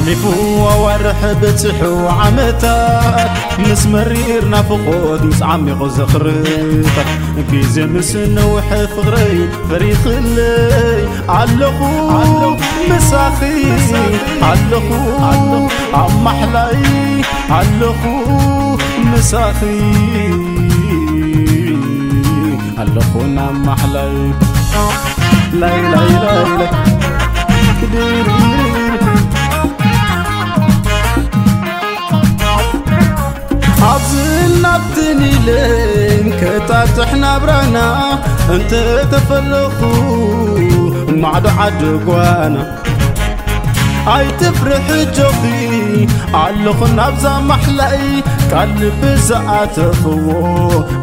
ሊፉ ኣዋርሕ በጺሑ ዓመታት፣ ምስ መሪር ናፍቖት፣ ምስ ዓሚቑ ዝኽርታት፣ ግዜ ምስ ነውሐ ፍቕረይ ፈሪኽለይ። ኣለኹ ምሳኺ፣ ኣለኹ ኣብ ማሕላይ፣ ኣለኹ ምሳኺ፣ ኣለኹ ናብ ማሕላይ። ላይ ላይ ላይ ላይ። ኣብዚ ናብትን ኢለን ከጣጥሕ ናብራና፣ እንተ ተፈለኹ ማዕዶ ዓዲ ጓና። ኣይትፍርሒ ኣጆኺ፣ ኣለኹ ናብዛ ማሕላይ፣ ቃል ልቢ ዝኣተኽዎ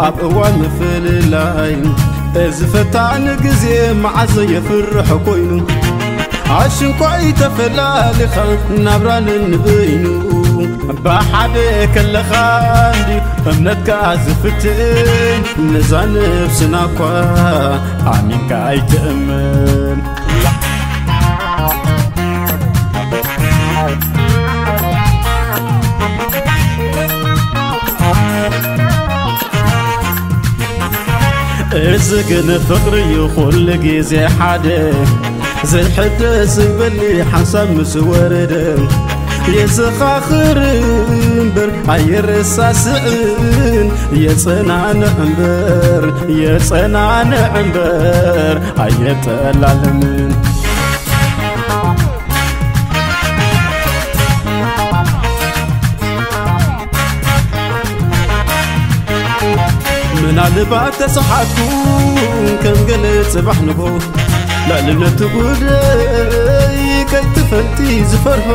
ኣብ እዋን ምፍልላይ። እዚ ፈታኒ ግዜ መዓዘ የፍርሕ ኮይኑ፣ ኣሽንኳይ ተፈላሊኻ ናብራ ነንበይኑ። ብሓደ ከለኻ እንዲ እምነትካ ዝፍትን፣ ነዛ ነብስና እኳ ኣሚንካ ኣይትእመን። እዚ ግን ፍቕሪ እዩ ኩሉ ግዜ ሓደ፣ ዘይሕደስ ዘይበሊ ሓንሳብ ምስ ወረደ። የዘኻኽር እምበር ኣየረሳስዕን፣ የጸናንዕ እምበር፣ የጸናንዕ እምበር ኣየጠላልምን። ምናልባት ተሰሓትኩ ከም ገለ ጽባሕ ንግሆ፣ ልዕልነቱ ጉደይ ከይትፈልጢ ዝፈርሆ፣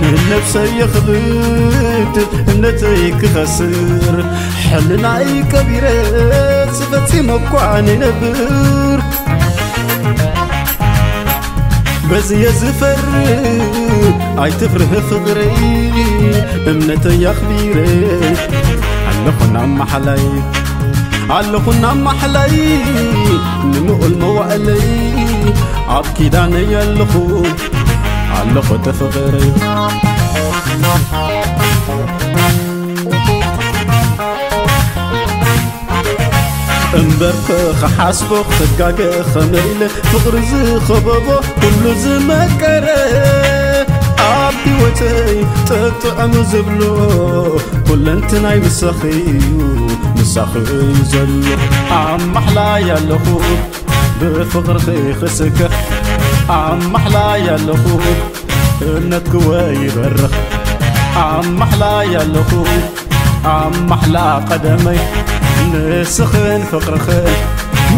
ንነብሰይ የኽብድ እምነተይ ክኸስር፣ ሕልናይ ቀቢረ ዝፈጺመ እኳ ንነብር። በዚ እየ ዝፈርህ ኣይትፍርህ ፍቕረይ፣ እምነተይ ኣኽቢረ ኣለኹ ናብ ማሕላይ፣ ኣለኹ ናብ ማሕላይ ንምኡል መዋእለይ፣ ኣብ ኪዳነይ ኣለኹ፣ ኣለኹ ተፍቕረይ። እምበርከ ክሓስቦ ክጋገ ኸመይ ኢለ፣ ፍቕሪ ዝኸበቦ ኩሉ ዝመቀረ፣ ኣብ ህይወተይ ጥጥዕም ዝብሎ ኩለንትናይ ምሳኺ እዩ፣ ምሳኺ እዩ ዘሎ። ኣብ ማሕላይ ኣለኹ ብፍቕርኺ ክስከፍ፣ ኣብ ማሕላይ ኣለኹ እምነትኪ ወይበርኽ፣ ኣብ ማሕላይ ኣለኹ ኣብ ማሕላ ቀደመይ፣ ንስኽን ፍቕርኽን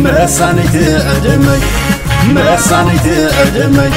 መሳነይቲ ዕድመይ፣ መሳነይቲ ዕድመይ።